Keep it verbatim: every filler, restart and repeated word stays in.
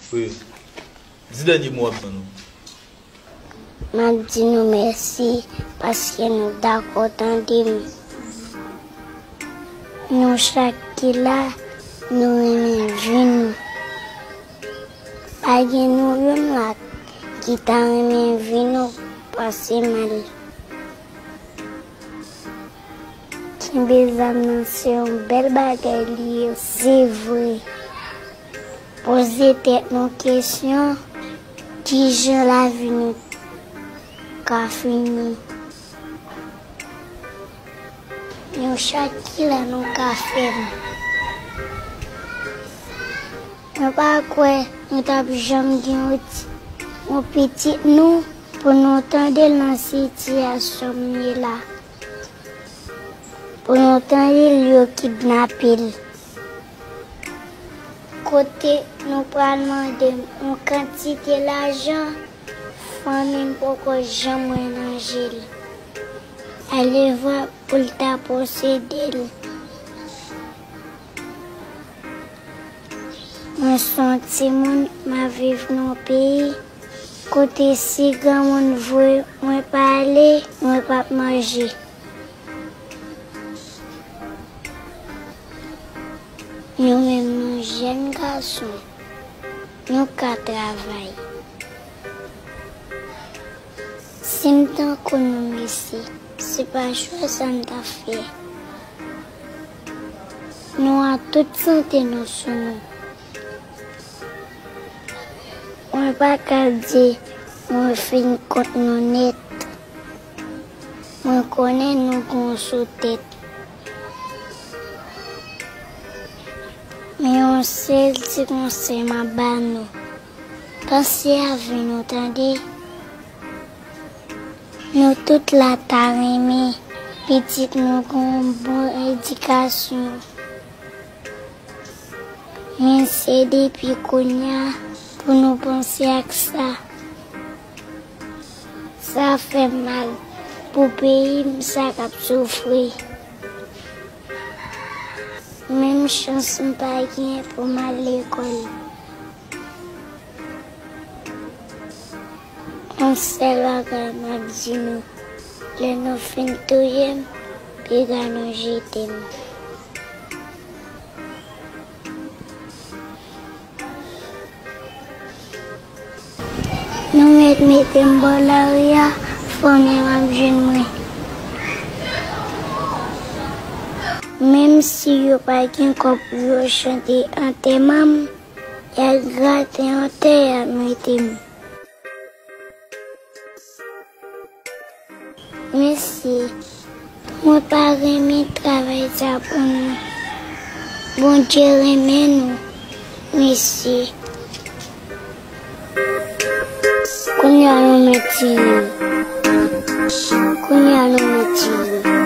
Wi. Di dènye mo w ap ban nou. M ap di nou mèsi paske nou dakò tande m. Nou chak ki la, nou renmen vi nou. Pa gen nou youn la ki ta renmen vi nou pase mal. Kenbe zam nan se yon bèl bagay li ye, se vre. Poze tèt nou kesyon, kijan lavi nou ka fini? Nou chak ki la nou ka fè l. Mwen pa kwè nou t ap janm gen yon ti, yon pitit nou pou nou tande l nan sitiyasyon m ye la. Pou nou tande l yo kidnape l. Kote nou pral mande m yon kantite lajan, fanmi m poko janm wè nan je l. Alevwa pou l ta posede l. Mwen se yon timoun, m ap viv nan yon peyi kote si granmoun voye mwen pa ale, mwen p ap manje. Nou menm nou jèn gason, nou ka travay. Si m tankou nou mesye, se pa chwa sa m ta fè. Nou a tout sante nou sou nou. Mwen pa ka di mwen fin kont nou nèt. Mwen konnen nou gon sou tèt. Men yon sèl ti konsèy m ap ba nou. Panse a vi nou, tande. Nou tout la ta renmen pitit nou gon bon edikasyon. Men se depi kounye a pou nou panse ak sa. Sa fè m mal pou peyi m, sa k ap soufri. Menm chans m pa gen pou m al lekòl. Yon sèl bagay m ap di nou, lè nou fin touye m, piga nou jete m. Nou mèt mete m bò lari a, fanmi m ap jwenn mwen. Menm si yo pa gen kòb pou yo chante antèman m, y a grate yon tè y a mete m. Mesye, mwen pa renmen travay sa pou nou. Bondye renmen nou, mesye. Kounye a nou mèt tire m. Kounye a nou mèt tire m.